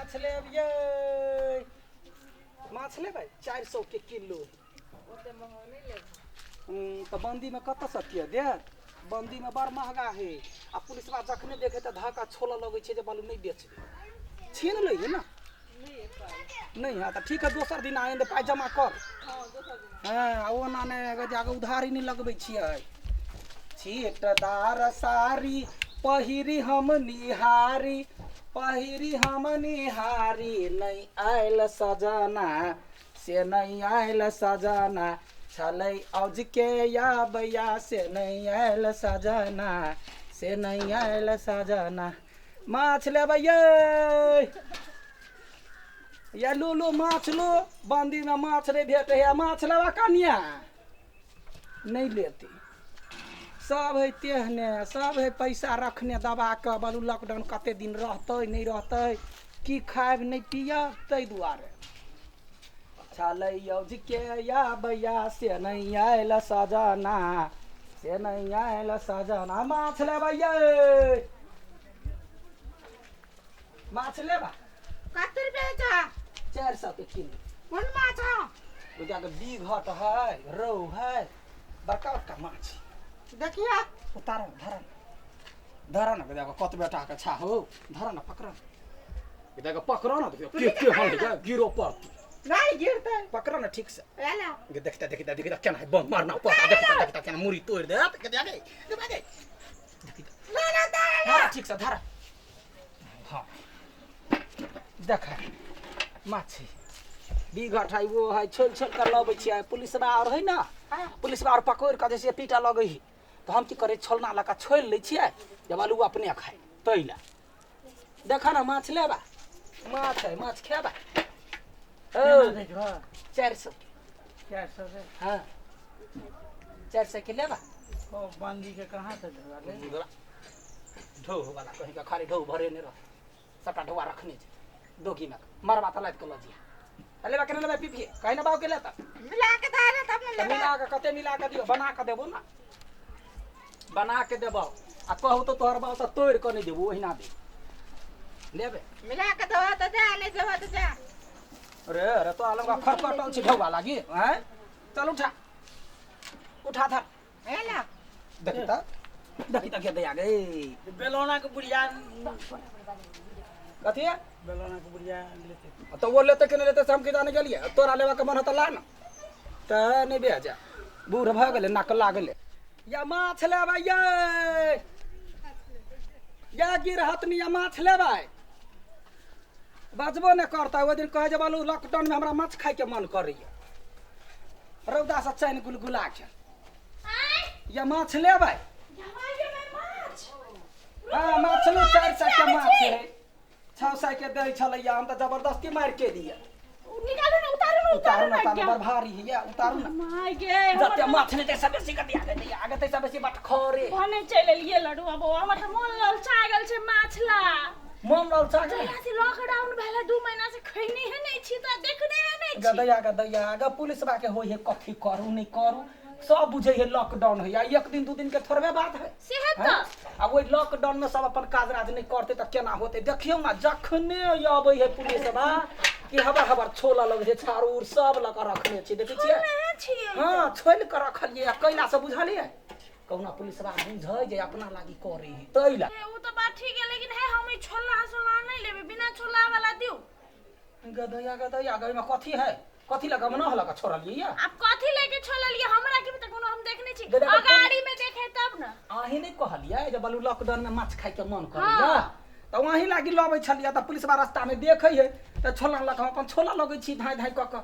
माछ लेब यै, माछ लेबै? 400 के किलो। ओते महग नहि लेब। तऽ बन्दीमे कतऽसँ के देत? बन्दीमे बड़ महगा है आ पुलिसवा जखने देखे तऽ धक्का छोलऽ लगै छै जे बालू नहि बेचबै, छीन लै है ना। नहि पाइ। नहीं है तऽ ठीक है, दोसर दिन आएंगे, पाइ जमा कर। हँ, दोसर दिन। हँ, ओना नहि अगर जाके उधारी नहि लगबै छियै। छीटदार साड़ी पहिरी हम निहारी, पहिरी हम निहारी, नहि आयल सजना से नहि आयल सजना, छलै औजके आबैया से नहि आयल सजना, से नहि आयल सजना। माछ लेबै यै? या लू लू माछ लू, बन्दीमे माछ नहि भेटै है। माछ लेबा कनिया? नहि लेतै। सब है तेहने, सब है पैसा रखने दबा कऽ, बोलू लॉकडाउन कते दिन रहतै नहि रहतै, की खायब नहि पियब, ताहि दुआरे। छलै औजके आबैया से नहि आयल सजना, से नहि आयल सजना। माछ लेबै यै? माछ लेबा? कते रुपया छा? 400 के किलो। कोन माछ है? ओ जाके बीघट है, रहु है, बड़का बड़का माछ। देखिए। उतार, धर धर न, देखो कत बेटा के छा हो, धर न, पकड़, देखो पकड़ न, देखियो के के हल के गिरो पड़ती। नहीं गिरते। पकड़ न ठीक से। एला। गे देखते देखते देखते केना है, बम मारना पड़ता, देखते देखते केना मुरी तोड़ दे, के दे गे दे गे, देखी। ना ना तारा। धर ठीक से धर। हाँ देख, माछी बीघट है, वो है, छोल छोल कर लबै छियै। पुलिसबा और है ना, पुलिसबा और पकड़ कऽ जे छै पीटा लगै है, तऽ हम की करै, छोलना लऽ कऽ छोलि लै छियै जब आलू अपने खाय तै लए। देख न, माछ लेबा? माछ है, माछ खेबा? ओ 400। 400 के? हाँ, 400 के लेबा। ओ बंदी के कहाँ से देबा रे? ढो वाला कहीं का खाली ढो भरे नहीं रह, सबटा ढोआ रखने छै दोगी में, मरबा तऽ लादि कऽ लऽ जिया। लेबा के नहि लेबा? पीपी कहीं ना बाव के लेता। मिला के दे तब ने। तऽ लेबै। मिला कऽ कते मिला कऽ दियौ? बना कऽ देबो ना, बना के देबौ। आ कहू तऽ तोहर बाप तऽ तोड़ि कऽ नहि देबो, ओहिना देबो। लेबै? मिला के देबो तऽ जा, नहीं देबो तऽ जा। अरे अरे, तो लगा खरकटल छै ढौआ लागी। आँय, चल उठा उठा, धर। एला। देखी तऽ, देखी तऽ, गे दैया गे। बेलौना के बुढ़िया। कथी है? बेलौना के बुढ़िया लेते। तऽ ओ लेतै कि नहि लेतै से हम की जाने गेलियै। तोरा लेबाके मन होतऽ ला ने, तऽ नहि बे जा, बूढ़ भऽ गेलै, नाक लागलै। या माछ लेबै यै? या गिरहतनी, या माछ लेबै? बजबो नहि करतै। ओहि दिन कहै जे बालू लॉकडाउनमे हमरा माछ खायके मन करैया, रौदासँ चैन गुलगुला के। या माछ लेबै? हँ, माछ लो, 400 के माछ है, 600 के दै छलैया, हम तऽ जबरदस्ती मारि के दिया। निकालू ने, उतारू ने। उतारू उतारू ने, ने। बड़ भारी है, उतारू ने। My गे। जते माछ नहि तैसँ बेसी कते आगे दैया, आगे तैसँ बेसी बटखरे। भने चलि एलियै लड्डू बौआ, हमर तऽ मोन ललचा गेल छै माछ ला। मोन ललचा गेल? जहिया से लॉकडाउन भेलै 2 महीना से खैने है नहि छी, तऽ देखने है नहि छी। गदैया गदैया ग, पुलिसबा के होइ है कथी करू नहि करू, सब बुझै है लॉकडाउन है, एक दिन दू दिन के थोड़बे बात है। सेहे हैं? तऽ। आ ओहि लॉकडाउन में सब अपन काज राज नहि करते तऽ केना होते? देखियौ ने, जखने अबै है पुलिसबा कि हबर हबर छोलऽ लगै छै, छाड़ उड़ सब लऽ कऽ रखने छी, देखै छियै? छोड़ने छियै? हँ, छोलि कऽ रखलियै। आ कैला से बुझलियै, कहुना पुलिसबा बुझै जे अपना लागी करै है, तै ला। हे, ओ तऽ बात ठीक है, लेकिन हे, हम ई छोला सोला नहि लेबै, बिना छोला वाला दियौ। गदैया गदैया गै, में कथी है? कथी लगा मना लगा छोड़लियै या? आब कथी लेके छोड़लियै, हमरा की तऽ कोनो हम देखने छी। गदैया गै, अगाड़ी में देखे तब ने। अहीं नहि कहलियै जे बलू लॉकडाउन में माछ खायके मन करैया? हाँ। तऽ वहीं लागी लबै छलियै, तऽ पुलिसबा रास्तामे देखै है तऽ छोला लऽ कऽ हम अपन छोला लगै छी धाँइ धाँइ कऽ कऽ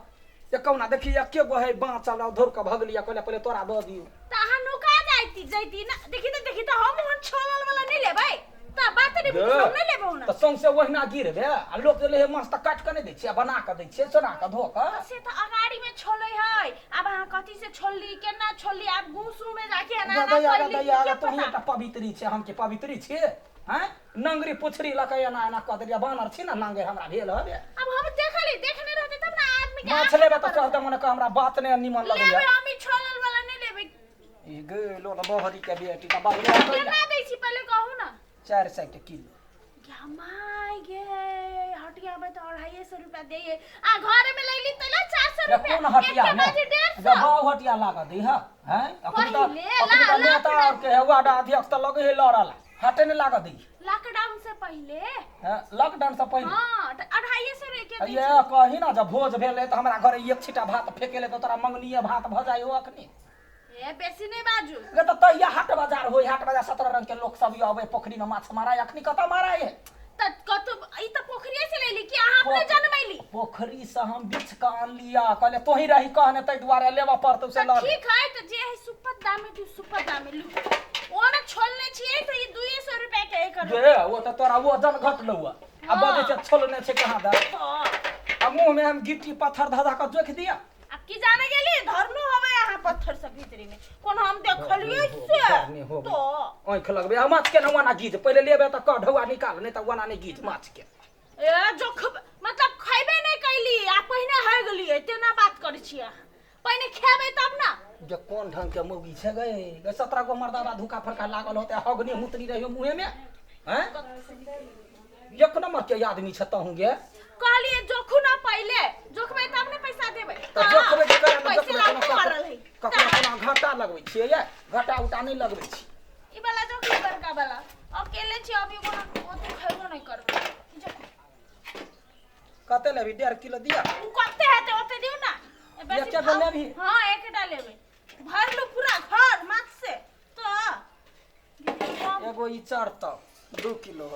जे कहुना देखी एके गो है बाँचल, आ धोर कऽ भगलियै, कहलियै पहिले तोरा दऽ दियौ। तऽ अहाँ नुका जाइती जैती ना। देखी तऽ, देखी तऽ, हम ओहन छोलल वाला नहि लेबै तऽ बात नहि बुझू, हम नहि लेबै ओना। तऽ सौंसे ओहिना गिरबे आ लोक जे लै है माछ तऽ काटि कऽ नहि दै छियै, बना कऽ दै छियै, सोना कऽ धो कऽ। से तऽ अगाड़ी में छोलै है, आब अहाँ कथी से छोलली, केना छोलली, आब घूसू में जाके एना एना गदैया कैली। गदैया के तोही पता? एकटा पवित्री छै, हम के पवित्री छियै? हैं, नंगरी पुछरी लऽ कऽ एना एना कऽ देलियै, बानर छी ने, नंगे हमरा भेल हबे। अब हम देखली, देखने रहते तब ना आदमी के माछ आँख लेबै में तऽ पड़त। कहते मने हमरा बात नहि निमन लगैया। लेबै, हम ई छोलल वाला नहि लेबै। ई गेलो ने बहरी के बेटी तऽ बगले। केना दै छी, पहिले कहू ना। 400 के किलो। गे my गे, हटिया में तऽ 250 रुपया दिए आ घर में लैली तैला 400 रे रुपया। कोन हटिया एक में बाजी 150। जब हटिया लागत दी ह हैं अखन त पहिले अखन त नेता और के है वार्ड अध्यक्ष त लगे है लड़ल हटे ने लागत दी। लॉकडाउन से पहिले। हैं लॉकडाउन से पहिले। हां, 250 रुपया के ये कही ना जब भोज भेलै त हमरा घरे एक छीटा भात फेकेले त तोरा मंगनीय भात भ जाय हो अखनी। ए बेसी नहीं बाजू। गे त तहिया हाट बाजार होय, हाट बाजार 17 रंग के लोग सब आवे पोखरी में माछ माराय, अखनी कत माराय है? त कत ई त पोखरिए से लेली कि अहाँ अपने जनमैली? पोखरी से हम बिछ के आनलिया, कहले तोही रही कहने तै दुआरे लेबा पड़तौ से लड़। ठीक है त जे है सुपर दाम में तू सुपर दाम में लू। ओना छोलने छियै त ई 200 रुपया के एक। गे ओ त तोरा वजन घटलौ आ बजे छै छोलने छै कहाँ दा। आ मुंह में हम गिट्टी पत्थर धधा के जोख दिया। अब की जाने गेली धरनु होवे अहाँ पत्थर सब भीतरी में कोन हम देखलियै से तो आँख लगबे आ माछ के नवाना गीज पहिले लेबे त कढौआ निकाल नहीं त वना नहीं गीज माछ के। ए जोख मतलब खैबे नहीं कैली आ पहिने है गेलियै तेना बात करै छियै। पहिने खेबै तब ना। जे कोन ढंग के मौगी छै गए गे 17 गो मर्दाबा धोखा फरका लागल होते हगनी मुतनी रहियो मुहे में हैं एक नंबर के आदमी छ तहु गे। कहलिए जोखू ना पहिले जोखबै तब ने पैसा देबै। त जोखबै के करे पैसा लागू मारल है ककरो कोनो घाटा लगबै छियै ये घाटा उटा नहीं लगबै छी। ई वाला जोखू बड़का वाला अकेले छी अभी कोनो ओते खैबो नहीं करबै। जोखू कते लेबी? 1.5 किलो दिया। उ कते हेतै ओते दिउ ना। एक टा लेबी? हां एकटा लेबै, भर लू पूरा घर माछ से त एगो ई चढ़तौ 2 किलो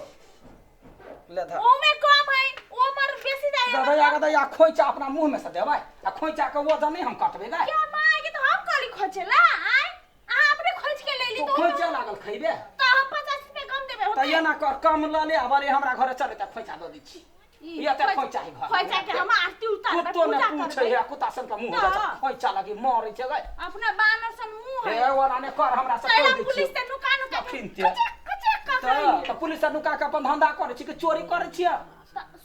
ले धर। ओमे कम है ओ मर बेसी जाय। गदया गदया खोइचा अपना मुंह में से देबै आ खोइचा के वजन नहीं हम कटबै गे। क्या माय के तो हम कहली खोचेला आय अहाँ अपने खोज के लेली तो खोइचा लागल खइबे त हम 50 रुपया कम देबै त एना कर कम ल ले अबले हमरा घरे चले त खोइचा द दै छी। ये त खोइचा है घर खोइचा के हम आरती उतारबै कुत्तो ने पूछै है कुत्ता सन के मुंह जा खोइचा लगी मरै छै गे अपना बानर सन मुंह है। ए ओना ने कर हमरा से कह दै छी। पुलिस से नुका नुका त पुलिस से नुका के अपन धंधा करै छी कि चोरी करै छियै?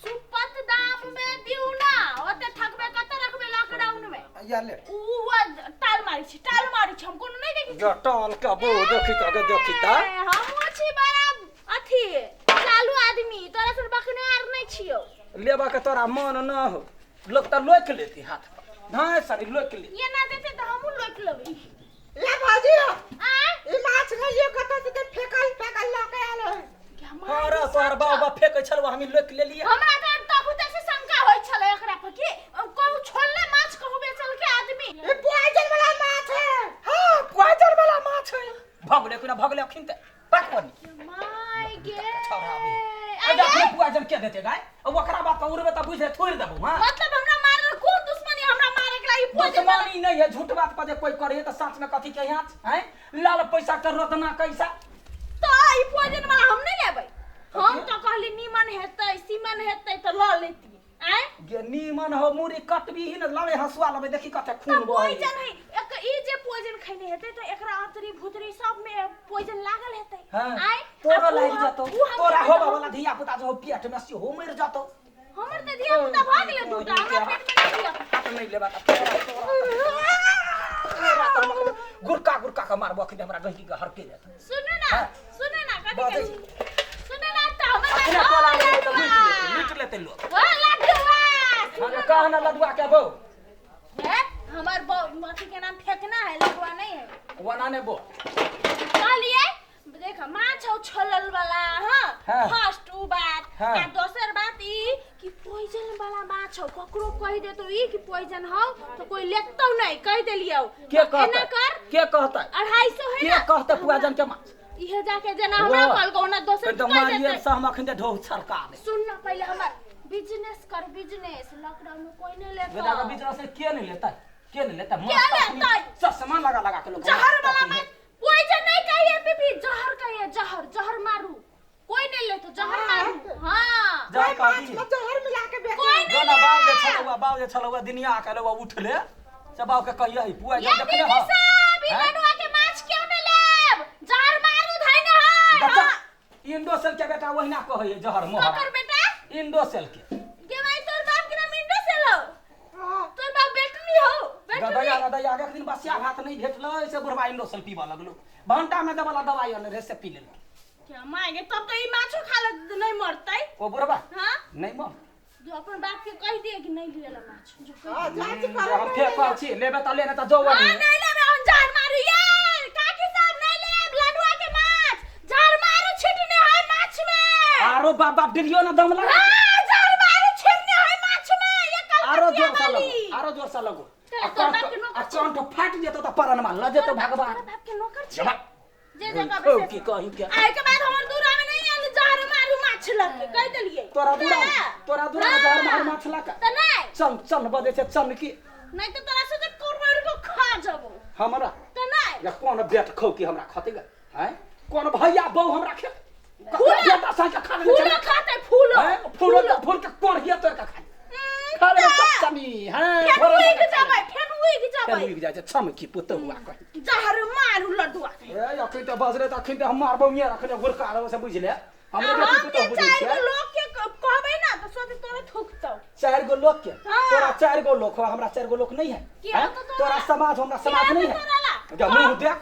सुपत दाम में दिउ ना ओते ठकबे कत रखबे लॉकडाउन में। या ले उ टाल मारी छी टाल मारी छी हम कोनो नहीं देखि ग टाल के बो देखि त गे देखि त हम छी बड़ा अथी चालू आदमी तोरा सन बकने आर नहीं छियो। लेबा के तोरा मन न हो लोग त लोक लेती हाथ पर नहीं सर लोक ले ये ना देते त हमहु लोक लेबै। ले भाजी आ ई माछ गलियो कत से फेकल फेकल ल के आयल है। अरे तोहर बाबा फेकै छल हमी लोक लेलियै। हमरा त तहुते से शंका होय छलै एकरा पर कि कहू छोलले माछ कहू बेचल के आदमी। ई पॉइजन वाला माछ है। हां पॉइजन वाला माछ है। भगले कोना भगले अखिन त पाक पनी my गे अरे अपने पॉइजन के देते गाय अब ओकरा बात उड़बे त बुझे थोड़ देबो। हां मतलब हमरा मारल कोन दुश्मनी हमरा मारे के लाई पॉइजन दुश्मनी नहीं है झूठ बात पर जे कोई करे त सच में कथी के यहाँ हैं लाल पैसा के रतना कैसा त ई पॉइजन वाला हम नहीं लेबै। हम तो कहली नीमन हेतै सीमन हेतै त ल लेती आय गे नीमन हो मुरी कटबी ही न लवे हसुआ लवे देखी कते खून बहै। पॉइजन है एक ई जे पॉइजन खैने हेतै त एकरा अंतरी भूतरी सब में पॉइजन लागल हेतै। आय तोरा लागि जतौ तोरा होबा वाला धिया पुता जो पेट में से हो मर जतौ। हमर त धिया पुता भ गेलै दूटा हमरा पेट में नहीं धिया पुता नहीं लेबा त तोरा गुरका गुरका के मारबो अखन हमरा गहिकी के हरके जात। सुनू ना सुनू ना कथि कहि सुनू ना त हमर अपने कोला लेबै त लूट लेतै लोग। ओ लड्डुआ हम कहना लड्डुआ के बो है हमर अथी के नाम फेकना है लड्डुआ नहीं है वना ने बो कहलिए देख माछ हो छोलल वाला। हां फर्स्ट उ बात आ दोसर बात ई कि पॉइजन वाला माछ हो ककरो कहि देतो ई कि पॉइजन हो तो कोई लेतौ नहीं कहि देलियौ। के कहतै के कहतै 250 है ना के कहतै पॉइजन के माछ इहे जाके जना हमरा कहलको ना दोसर कहि देतै से हम अखन ढोह छरका दे। सुन ना पहिले हमर बिजनेस कर बिजनेस लॉकडाउन में कोई नहीं लेता। बेटा बिजनेस के नहीं लेता के नहीं लेता माछ चश्मा लगा लगा के लोग जहर वाला माछ पॉइजन नहीं कहिए बीबी जहर कहिए जहर जहर मारू कोई नहीं लेतो जहर मारू। हां जहर माछ में जहर मिला के बेच कोई नहीं जोना बाव जे छलौआ बाव जे छलौआ दुनिया के लौआ उठले से बाव के कहिए है पॉइजन देखले हां साहब ई लडुआ के माछ क्यों नहीं लेब जहर मारू धैने है। इंडोसेल के बेटा ओहिना कहै जहर मोहरा ककर बेटा इंडोसेल के गे भाई तोर बाप के नाम इंडोसेल हो। हां तोर बाप बेटनी हो बेटनी। गदया गदया एक दिन बसिया भात नहीं भेटलै से बुढ़वा इंडोसेल पीबऽ लगलो भंटा में देबला दवाई अनने रहे से पी लेलकै। क्या माय गे तब तो ई माछो खा ले नहीं मरतै ओ बुढ़वा। हां नहीं मर जो अपन बाप के कह दिए कि नहीं लेला माछ जो कह हां जांच कर। हम फेंकल छी, लेबे त ले, नहीं त जो। हां, नहीं लेबे हम, जार मारू ये काकी साहब, नहीं लेब लडुआ के माछ, जार मारू छिटने है माछ में। आरो बाप बाप डिलियो ना दम लगा। हां, जार मारू छिटने है माछ में ये कल। आरो जोर से लगो, आरो जोर से लगो। चल, आ तोर बाप कंठ के नौकर आ कंठ फाटि जेतौ त परनमा ल जेतौ भगवान। तोरा बाप के नौकर छी। जबा जे जगह खौ पे की कही के आइ के बाद हमर दूरा में नहीं आयल, जहर मारू माछ लग के कह देलिए। तोरा दूरा, तोरा दूरा में जहर मारू माछ लग त नहीं। चन चन बजै छै चन की। नहीं तो तोरा से तो कोरर को खा जबो। हमरा त नहीं। या कोन बेट खौ की हमरा खतै गे हैं? कोन भैया बहू हमरा खेत फूलो। बेटा संग खा लेने फूलो छलै। खाते फूलो। हैं? फूलो के फूल के कोढ़िया तोड़ के खा खा ले चपचनी। हैं, फेन थोड़ा उगि जाबै, फेन उगि फेर जाबै। उगि जाइ छै छमकी पुतहुआ कहि। जहर मारू लडुआ के। ए, अखन तऽ बजरे तऽ अखन तऽ हम मारबौ नियर, अखन गुरका रहौ से बुझि ले। हमरे आ बेटी हम पुतहु जे बुझै चारि गो छियै। लोग के कहबै ना त सोचे तोरे थुकतौ। चारि गो लोक के? हाँ। तोरा चारि गो लोक हो, हमरा चारि गो लोक नहीं है। के हैं? तो तोरा- तोरा समाज हमरा समाज के नहीं तो है। तोरा ला? गे मुंह देख,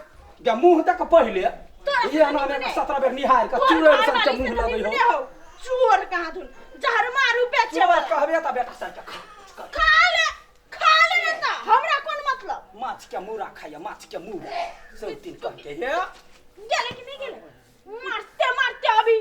गे मुंह देख पहिले। तोरा ये से हम निकले। 17 बेर निहार के तोहर चुड़ैल सन के घरवाली मुंह से तऽ लगै निकले हो। हौ। चोर कहाँ धुन जहर मारू बेचे चोर वाला। कहबे त बेटा सन के खा खा ले, खा ले ना त हमरा कोन मतलब। माछ के मुरा खाइया, माछ के मुरा सब दिन कह के हे। गेले कि नहीं गेले? मारते मारते अभी